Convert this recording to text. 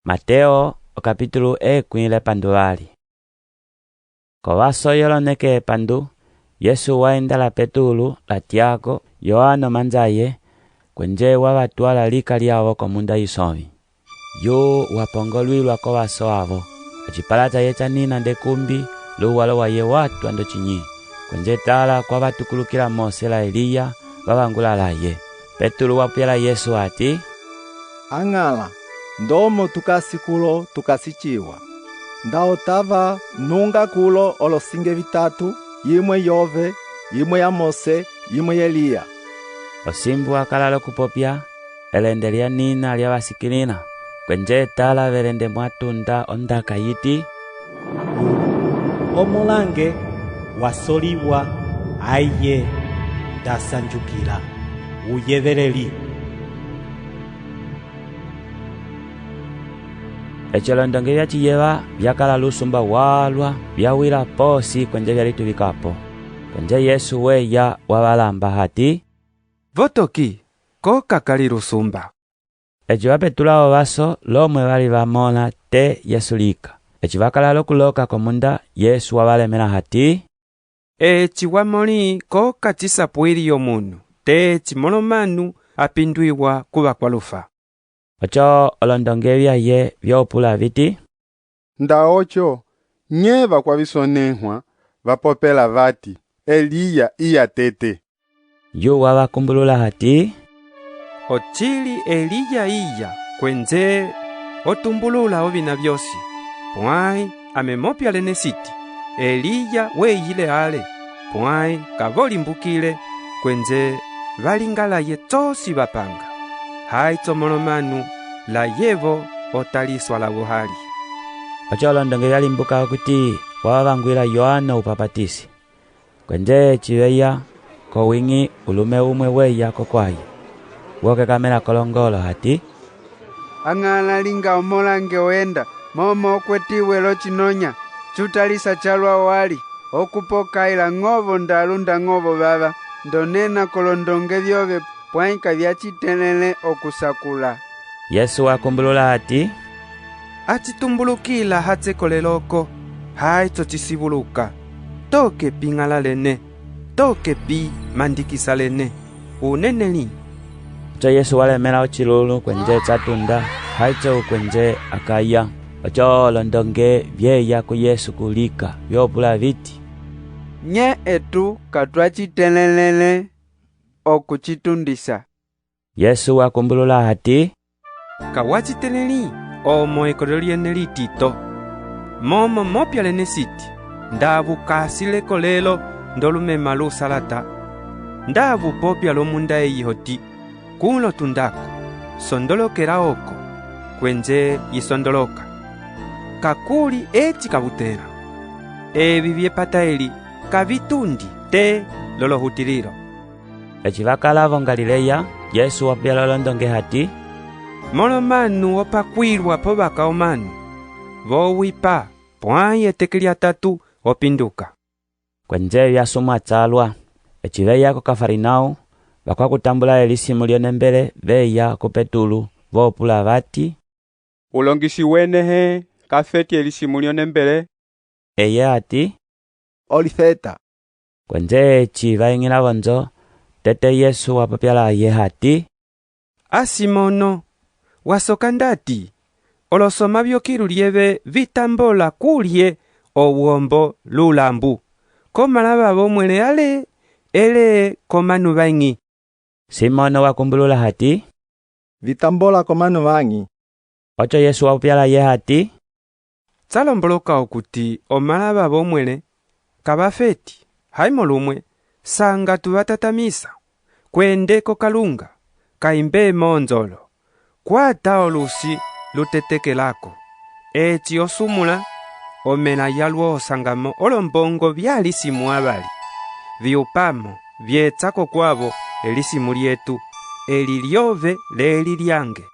Mateo okapitulu 12. Kovaso yoloneke epandu, Yesu wa enda la Petulu, la Tiago, Yoano manjaye, kuenje wa va tuala lika liavo komunda yisõvi. Yu wa pongoluilua kovaso avo. Ocipala caye ca nina ndekumbi, luwalo waye wa tua ndocinyi. Kuenje tala kua va tukulukila Mose la Eliya va vangula laye. Petulu wa popia la Yesu hati, A Ñala, ndomo tu kasi kulo tu kasi ciwa. Nda o tava, nunga kulo olosinge vitatu, yimue yove, yimue ya Mose, yimue y'Eliya. Osimbu a kala loku popia, elende lia nina lia va sikĩlĩla, kuenje tala velende mua tunda ondaka yiti, U omõlange wa soliwa haiye nda sanjukila, u yeveleli. Eci olondonge via ci yeva, via kala lusumba walua, via wila posi kuenje via lituvikapo. Kuenje Yesu weya wa va lamba hati, Votoki, ko ka kali lusumba. Eci va petula ovaso, lomue vali va mõla te Yesu lika. Eci va kala loku loka komunda, Yesu wa va lemela hati, Eci wa mõli ko ka ci sapuili omunu, te eci Mõlomanu a pinduiwa ku vakualufa. Oco olondonge viaye vio pula viti, Nda oco, nye vakuavisonehua va popela vati, Eliya iya tete? Yu wa va kumbulula hati, Ocili Eliya iya kuenje o tumbulula ovina viosi. Puãi ame mopia lene siti, Eliya weyile ale, puãi ka vo limbukile, kuenje va linga laye cosi va panga. Haico Mõlomanu layevo o talisua lavo ohali. Oco olondonge via limbuka okuti wa va vanguila Yoano Upapatisi. Kuenje eci veya kowiñi ulume umue weya kokuaye, wo kekamela kolongolo hati, A Ñala, linga omõlange ohenda, momo o kuetiwe locinonya, cu talisa calua ohali, o kupokaila ño vondalu ndaño vovava. Ndo nena kolondonge viove, puãi ka via ci tẽlele oku sakula. Yesu wa kumbulula hati, Acitumbulukila hacekoleloko, haico ci sivuluka. Toke pi ñala lene? Toke pi mandikisa lene? U neneli. Oco Yesu wa lemela ocilũlu kuenje ca tunda, haico ukuenje a kaya. Oco olondonge vieya ku Yesu kulika, vio pula viti, Nye etu ka tua ci tẽlelele oku ci tundisa? Yesu wa kumbulula hati, Ka wa ci tẽleli omo ekolelo liene litito. Momo mopia lene siti, nda vu kasi lekolelo ndolumema lusalata, nda vu popia lomunda eyi hoti, Kulo tundako, sondolokela oko, kuenje yi sondoloka. Ka kuli eci ka vu tẽla. Evi viepata eli ka vi tundi te lolohutililo. Eci va kala vo Galileya, Yesu wa popia lolondonge hati, Mõlomanu o pakuilua povaka omanu, vo wipa, puãi eteke liatatu o pinduka. Kuenje via sumua calua. Eci veya ko Kafarinau, vakuakutambula elisimu lionembele veya ku Petulu, vo pula vati, Ulongisi wene hẽ ka feti elisimu lionembele? Eye hati, O li feta. Kuenje eci va iñila vonjo, tete Yesu wa popia laye hati, A Simono, wa soka ndati? Olosoma viokilu lieve vi tambola kulie owombo lulambu? Komãla vavo muẽle ale, ele komanu vañi? Simono wa kumbulula hati, Vi tambola komanu vañi. Oco Yesu wa popia laye hati, Ca lomboloka okuti omãla vavo muẽle ka va feti, haimo lumue, sanga tu va tatamisa. Kuende kokalunga, ka imbemo onjolo. Kuata olusi lu tetekelako. Eci o sumũla, omẽla yaluo o sangamo olombongo vialisimu avali. Viupamo, vieca kokuavo elisimu lietu, eli liove leli liange.